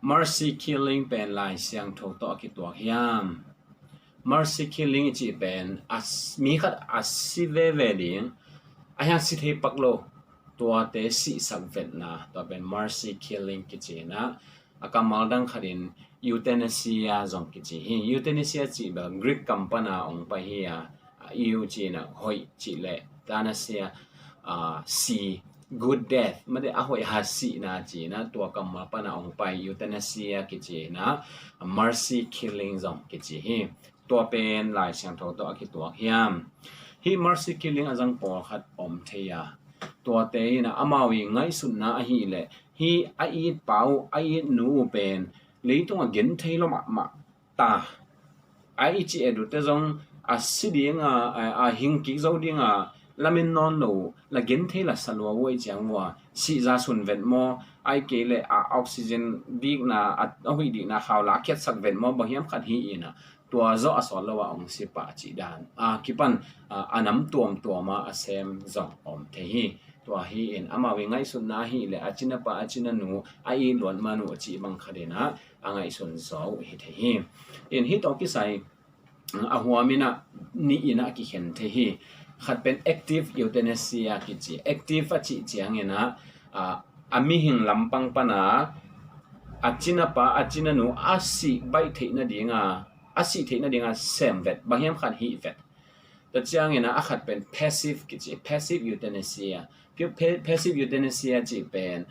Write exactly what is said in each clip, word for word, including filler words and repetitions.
Mercy killing pen Lai Siangtho tawh a kituak hiam? Mercy killing i cih pen a s-, mi khat a si veve ding, a hiang si thei pak lo, tuate sihsak vetna, tua pen mercy killing kici hi a, a kammal dang khatin euthanasia zong kici hi. Euthanasia cih bel Greek kam pana ong pai hi a, eu cih na hoih cih le thanasia, ah, si, good death, mate a hoih a sihna cih na, tua kammal pana ong pai euthanasia kici hi a, mercy killing zong kici hi. Tua pen Lai Siangtho tawh a kituak hiam? Hih mercy killing a zang pawlkhat om thei a, tuate in a amau i ngaihsutna ahih leh hih a it pa uh, a it nu uh pen leitung a gen thei lo mahmah ta. A i ci edute zong a si ding a, a, a hing kik zo ding a, lamen nawn lo uh, la gen thei la sa lua uh ei ciang uh a, sihza sun vet maw, ai kei le a oxygen dikna, a, a huih dikna khau la khiatsak vet maw, bang hiam khat hi in a, tua zawh a sawt lo a ong si pah cih dan a kipan, a, a nam tuamtuam a a sem zong om thei hi. Tua hi in amau i ngaihsutna ahih leh a cina pa, a cina nu, a it luat man uh a cih bang khat in a, a ngaihsun zaw uh hi thei hi. In hih tawh kisai a huam in a nih in a kikhen thei hi. Khat pen active euthanasia kici. Active a cih ciang in a, a, a mihing lampang pana a cina pa, a cina nu a sih baih theih nading a, a sih theih nading a sem vet, bang hiam khat hih vet. Tua ciang in a, a khat pen passive kici, passive euthanasia. Pi-, pa-, passive euthanasia cih pen,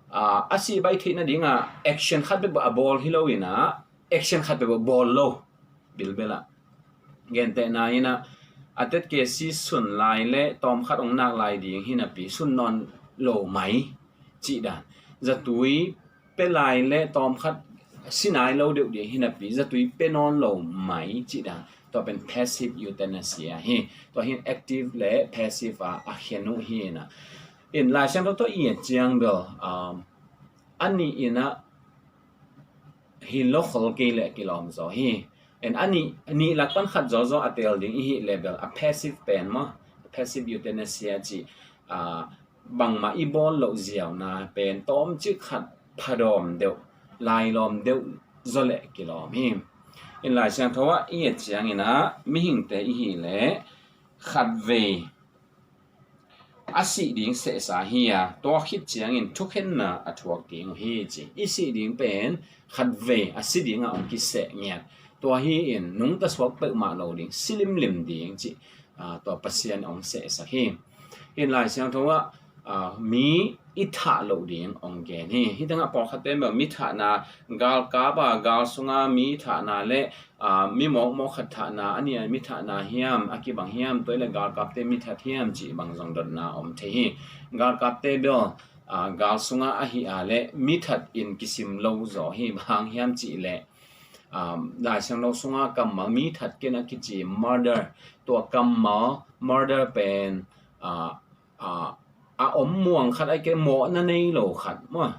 a, a sih baih theih nading a action khat bek a bawl hi lo in a, action khat bek bawl lo bilbel a. Gentehna in a, a tetkesi sun lai le tawmkhat ong nak lai ding hi napi sun nawn lo mai cih dan. Zatui pe lai le tawmkhat si nai lo deuh ding hi napi zatui pe nawn lo mai cih dan. Tua pen passive euthanasia hi. Tua hi in active le passive a a khen uh hi in a. In Lai Siangtho tawh i et ciang bel, um, a nih in a hi lo khol kei leh kilawm zaw hi. In a nih, nih lak pan khat zawzaw a teel ding i hih leh bel a passive pen maw, passive euthanasia cih, a, bangmah i bawl loh ziauna pen tawmcik khat phadawm deuh, lailawm deuh zaw leh kilawm hi. In Lai Siangtho ah i et ciang in a, mihingte i hih leh khatvei a sih ding sehsa hi a, tua khit ciangin thukhenna a thuak ding uh hi ci. I sih ding pen khatvei a si ding a ong kiseh ngiat. Tua hi in nungta suak peuhmah lo ding, si limlim ding ci, a, tua Pasian ong sehsak hi. In Lai Siangtho ah, a, mi i thah loh ding ong gen hi. Hih tengah pawlkhatte bel mi thahna, galkap a, gal sunga mi thahna le, a, mi mawkmawk khat thahna, a nih a mi thahna hiam, a kibang hiam, tua i le galkapte mi that hiam cih bang zong dotna om thei hi. Galkapte bel, a, gal sunga ahi a le mi that in kisim lo zaw hi, bang hang hiam cih leh, a, Lai Siangtho sunga kammal mi that ken a kici murder, tua kammal murder pen, a, a, a om muang khat ai ke mawhna nei lo khat maw.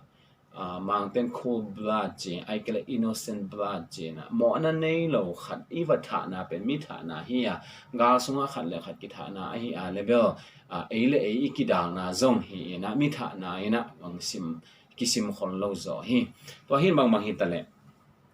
A, Mangten cool blood ci, ai ke le innocent blood ci na. Mawhna nei lo khat i va thahna pen mi thahna hi a, gal sunga khat le khat kithahna ahi a le bel, a, ei le ei i kidalna zong hi in a, mi thahna in a bang sim, kisim khol lo zaw hi. Tua hi in bangbang hi ta leh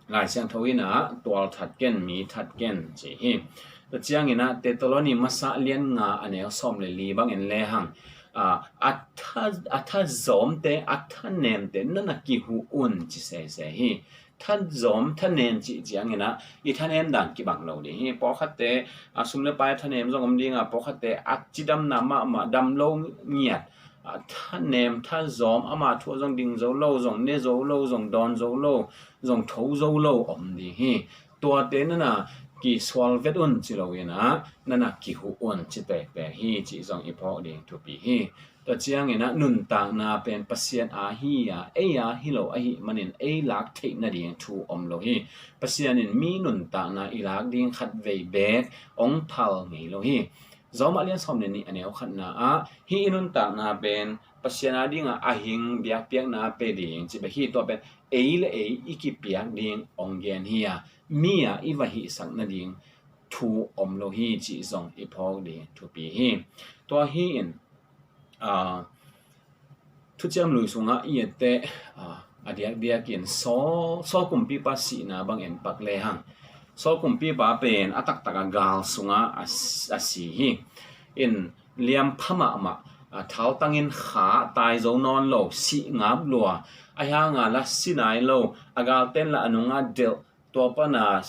Lai Siangtho in a tual that ken, mi that ken ci hi. Tua ciang in a Thessaloni masa lian nga a neu sawm le li bang en le hang, a, a tha, a tha zawmte, a thanemte na na kihuh un ci sese hi. Tha zawm, thanem cih ciang in a i thanem dan kibang lo ding hi. Pawlkhatte, a, sum le pai thanem zong om ding a, pawlkhatte a cidamna mahmah dam lo ngiat, a, thanem, tha zawm, ama thu ah zong ding zo lo, zong ne zo lo, zong dawn zo lo, zong tho zo lo om ding hi. Tuate na na kisual vet un ci lo in a, na na kihuh un ci pekpek hi cih zong i phawk ding thupi hi. Tua ciang in a nuntakna pen Pasian a hi a, ei a hi lo ahih manin ei lak theih nading thu om lo hi. Pasian in mi nuntakna i lak ding khatvei beek ong phal ngei lo hi. Zawmah lian sawm le nih a neu khatna ah, hih i nuntakna pen Pasian a ding a, a hing biakpiakna pe ding ci bek hi. Tua pen ei le ei i kipiak ding ong gen hi a, mi a i va hihsak nading thu om lo hi cih zong i phawk ding thupi hi. Tua hi in, a, Thuciam Lui sungah i et teh, a, a diakdiakin Saul, Saul kumpipa sihna bang en pak lehang, Saul kumpipa pen a taktak a gal sungah a, a si hi. In liampha mahmah, a, thaltangin kha tai zo nawn lo, sih ngap lua, ahi hanga la si nai lo, a galten la a nungah delh, tua pana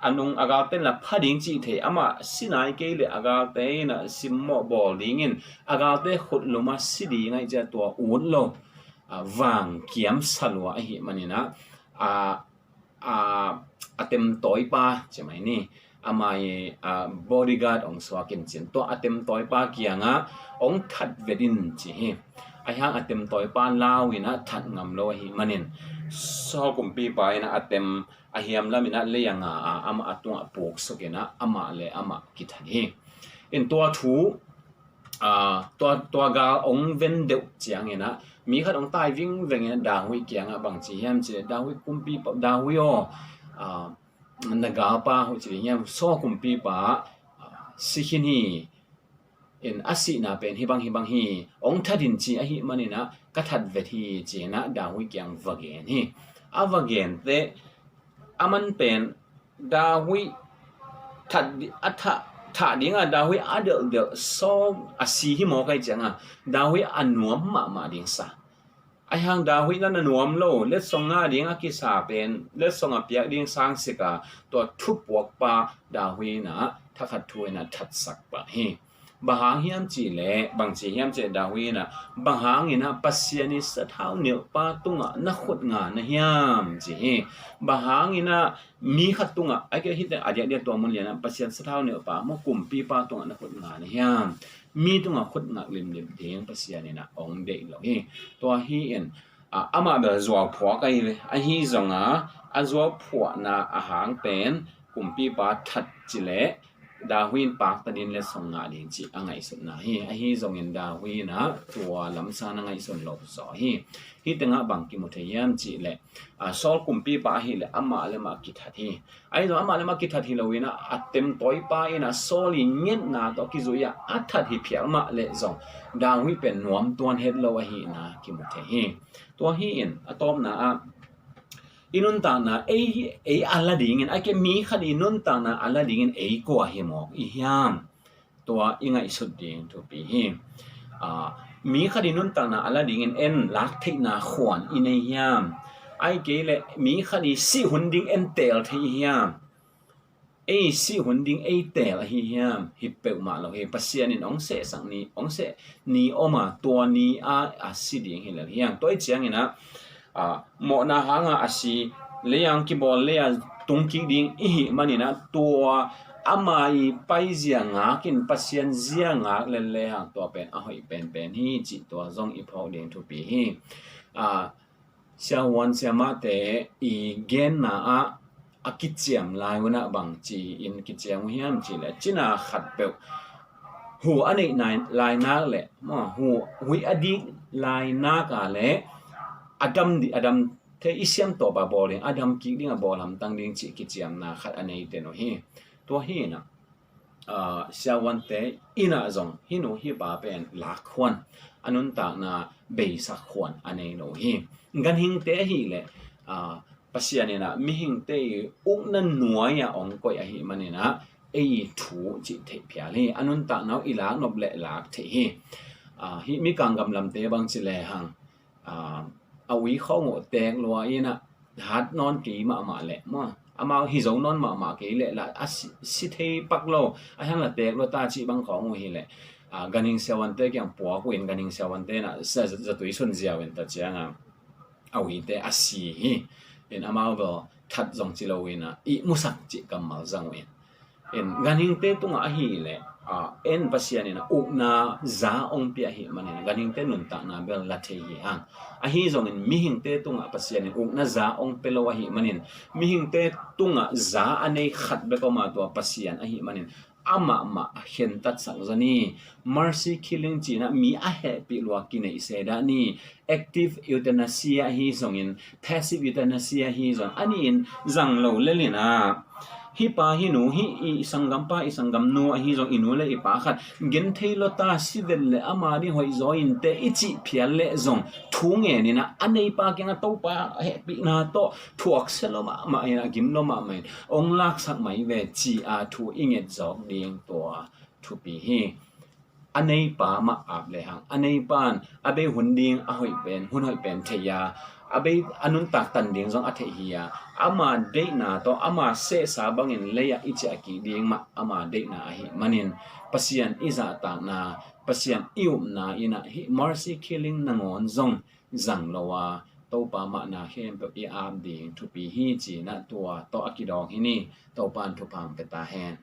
a nung a galten la pha ding cih thei, amah si nai kei leh a galte in a simmawh bawl dingin a galte khutlum a si ding ahih ciang tua ut lo, a, vang kiam sa lua ahih manin a, a, a, a temtawipa ci mai ni, ama i, a, bodyguard hong suakin cin, tua a temtawipa kiangah hong that vet in ci hi. Ahi hang a temtawipa lau in a that ngam lo ahih manin Saul kumpipa in a tem a hiam lam in a lei a nga a, amah a tungah puksuk in a amah le amah kithat hi. In tua thu, a, tua, tua gal hong ven deuh ciangin a mi khat hong tai vingveng in a David kiangah bang ci hiam cih leh, David kumpipa, David aw, a, na galpa, hu ci ding hiam, Saul kumpipa, a, si khin hi. In a sihna pen hibang hibang hi, hong that in ci ahih manin a ka that vet hi ci in a David kiang va gen hi. A va gen teh, aman pen David that di-, a thah, thah ding a David a delhdelh Saul a si hi maw, ka hih ciang a David a nuam mahmah ding sa. Ahi hang David na na nuam lo, letsong ngah ding a kisa pen, letsong a piak ding sang sik a, tua thupuakpa David in a thakhat thu in a thatsak pah hi. Bang hang hiam cih leh, bang ci hiam cih leh David in a, bang hangin a Pasian i sathau nilhpa tungah na khut nga na hiam ci hi. Bang hangin a mi khat tungah, a kei hih teh a diakdiak tua mun lian a Pasian sathau nilhpa maw, kumpipa tungah na khut nga na hiam. Mi tungah khut ngak limlim ding Pasian in a hong deih lo hi. Tua hi in, a, amah bel zuauphuak ahi ve. Ahi zong a, a zuauphuakna a hang pen kumpipa that ci leh David in pakta din letsong ngah ding cih a ngaihsutna hi. Ahi zongin David in a tua lamsang na ngaihsun lo zaw hi. Hih tengah bang kimu thei hiam cih leh, a, Saul kumpipa ahih leh amah le amah kithat hi. Ahi zong amah le amah kithat hi lo in a, a temtawipa in a Saul i ngetna tawh kizui a, a that hi phial mah leh zong David pen nuam tuan het lo ahihna kimu thei hi. Tua hi in a tawpna ah, i nuntakna ei, ei a la dingin, a kei mi khat i nuntakna a la dingin ei kua hi mawk i hiam? Tua i ngaihsut ding thupi hi. A, mi khat i nuntakna a la dingin en lak theihna khuan i nei hiam? Ahih kei leh mi khat i sih hun ding en teel thei hiam? Ei sih hun ding ei teel ahi hiam? Hi peuhmah lo hi. Pasian in hong sehsak ni, hong seh ni om a, tua ni a, a si ding hi lel hiam? Tua i ciangin a, a, mawhna hanga a si, lei ang kibawl lei a tung kik ding i hih manin a, tua ama i paizia ngakin Pasian zia ngak lel lehang tua pen a hoih penpen hi cih tua zong i phawk ding thupi hi. A, siavuan siamahte i genna ah a kiciam lai un ah bang ci-in kiciam uh hiam cih leh, cina khat peuh hu a neih nai-, lai nak leh, maw, hu, huih a dik lai nak a leh a dam di-, a dam thei, i siam tawp a bawl ding, a dam kik ding a bawl hamtang ding cih kiciamna khat a nei ten uh hi. Tua hi in ah, a, siavuante in ah zong hih nu hih pa pen lak khuan, a nuntakna beisak khuan a nei lo hi. Ganhingte ahih leh, a, Pasian in ah mihingte i ukna nuai ah hong koih ahih manin ah ei thu cih theih phial hi. A nuntakna uh i lak nop leh lak theih hi. A, hih mikang gamlamte bang ci lehang, a, a ui khawng uh teek lua in ah hat nawn kei mahmah leh, maw, amau hi zo nawn mahmah kei leh lah a si, si thei pak lo, a hiang lah teek lua ta cih bang khawng uh hi leh, a, ganhing siavuante kiang puak uh in, ganhing siavuante in ah za-, zatui sun ziau in ta ciang a, a uite a si hi. In amau bel that zong ci lo in ah ihmusak cih kammal zang uh in. In ganhingte tungah ahih leh, a, en Pasian in ah ukna za hong pia ahih manin ganhingte nuntakna bel la thei hi hang. Ahi zongin mihingte tungah Pasian in ukna za hong pia lo ahih manin, mihingte tungah za a nei khat bek om a, tua Pasian ahih manin amah mah khentatsak zaw ni. Mercy killing ci-in ah mi a hehpih lua kineih se dah ni. Active euthanasia ahi zongin, passive euthanasia ahi zong a nih in zang lo lel in ah, Hih pa hih nu hih i sanggampa i sanggamnu ahi zong i nu le i pa khat genthei lo ta, si vet le ama ding hoih zaw inteh i cih phial leh zong thu ngen in ah a neipa kiangah Topa hehpihna tawh thuaksia lo mahmah in ah gim lo mahmah in hong laksak mai ve ci-a thu i nget zawk ding tua thupi hi. A neipa mah ap lehang a neipa in a bei hun ding a hoih pen, hun hoih pen thei a, a bei a nuntak tan ding zong a theih hi a, ama deihna tawh ama sehsa bangin lei-ah i ciah kik ding mah ama deihna ahih manin Pasian i zahtakna, Pasian i upna in ah hih mercy killing nangawn zong zang lo a, Topa mahna khempeuh i ap ding thupi hi ci-in ah tua tawh a kidawng hi ni. Topa in thupha hong pia ta hen.